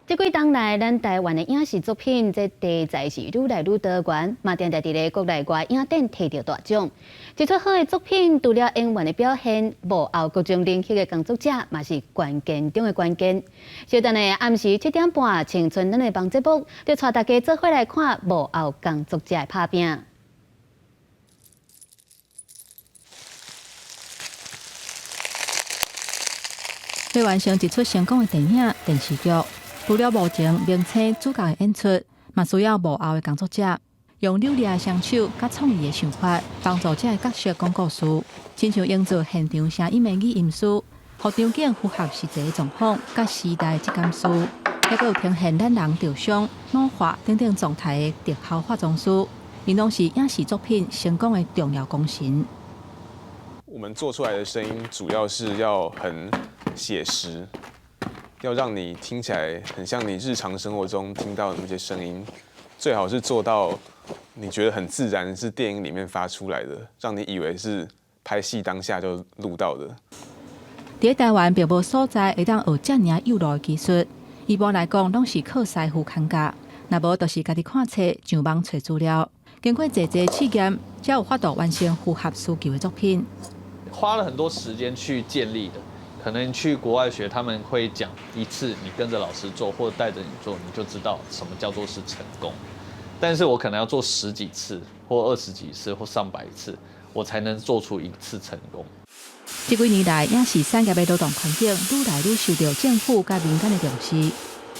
這幾冬來，咱台灣的影視作品，這題材是愈來愈多元，嘛定定佇咧國內外影展提著大獎。一出好的作品，除了演員的表現，幕後各種領域的工作者嘛是關鍵中的關鍵。小等下暗時7點半，青春咱的夢節目，就帶大家做伙來看幕後工作者的拍拚。欲完成一齣成功的電影、電視劇，除了幕前明星主角的演出，嘛需要幕後的工作者用流利的雙手佮創意的想法，幫助這个角色講故事，親像營造現場聲音的擬音師，予場景符合實際的狀況佮時代質感師，抑閣有呈現咱人受傷、老化等等狀態的特效化妝師，𪜶攏是影視作品成功的重要功臣。我們做出來的聲音主要是要很寫實，要讓你聽起來很像你日常生活中聽到的那些聲音，最好是做到你覺得很自然，是電影裡面發出來的，讓你以為是拍戲當下就錄到的。佇台灣並無所在會當學遮爾幼路的技術，一般來講攏是靠師傅牽教，若無就是家己看冊上網揣資料。經過濟濟試驗，才有法度完成符合需求的作品。花了很多時間去建立的。可能去國外學，他們會講一次，你跟着老師做，或者帶着你做，你就知道什麼叫做是成功。但是我可能要做十幾次，或二十幾次，或上百次，我才能做出一次成功。這幾年來，影視產業的勞動環境愈來愈受著政府佮民間的重視，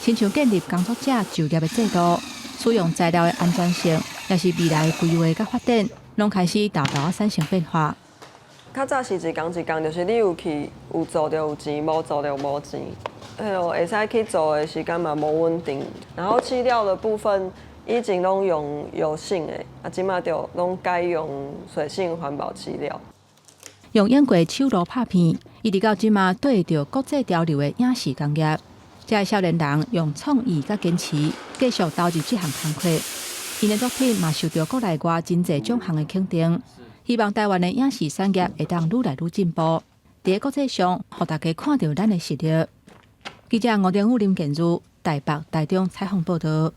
親像建立工作者就業的制度、使用材料的安全性，抑是未來的規劃佮發展，攏開始沓沓仔產生變化。較早是一工一工，就是你有去有做就有錢，無做就無錢。彼落會使去做的時間嘛無穩定。然後飼料的部分，以前攏用油性的，啊，這馬就攏改用水性環保飼料。用英國手路拍片，一直到這馬對著國際潮流的影視工業，這个少年人用創意佮堅持，繼續投入這項工課。𪜶的作品嘛受著國內外真濟獎項的肯定。希望台灣的影視產業會當愈來愈進步，佇國際上，予大家看著咱的實力。記者吳定武、林建如台北、台中採訪報導。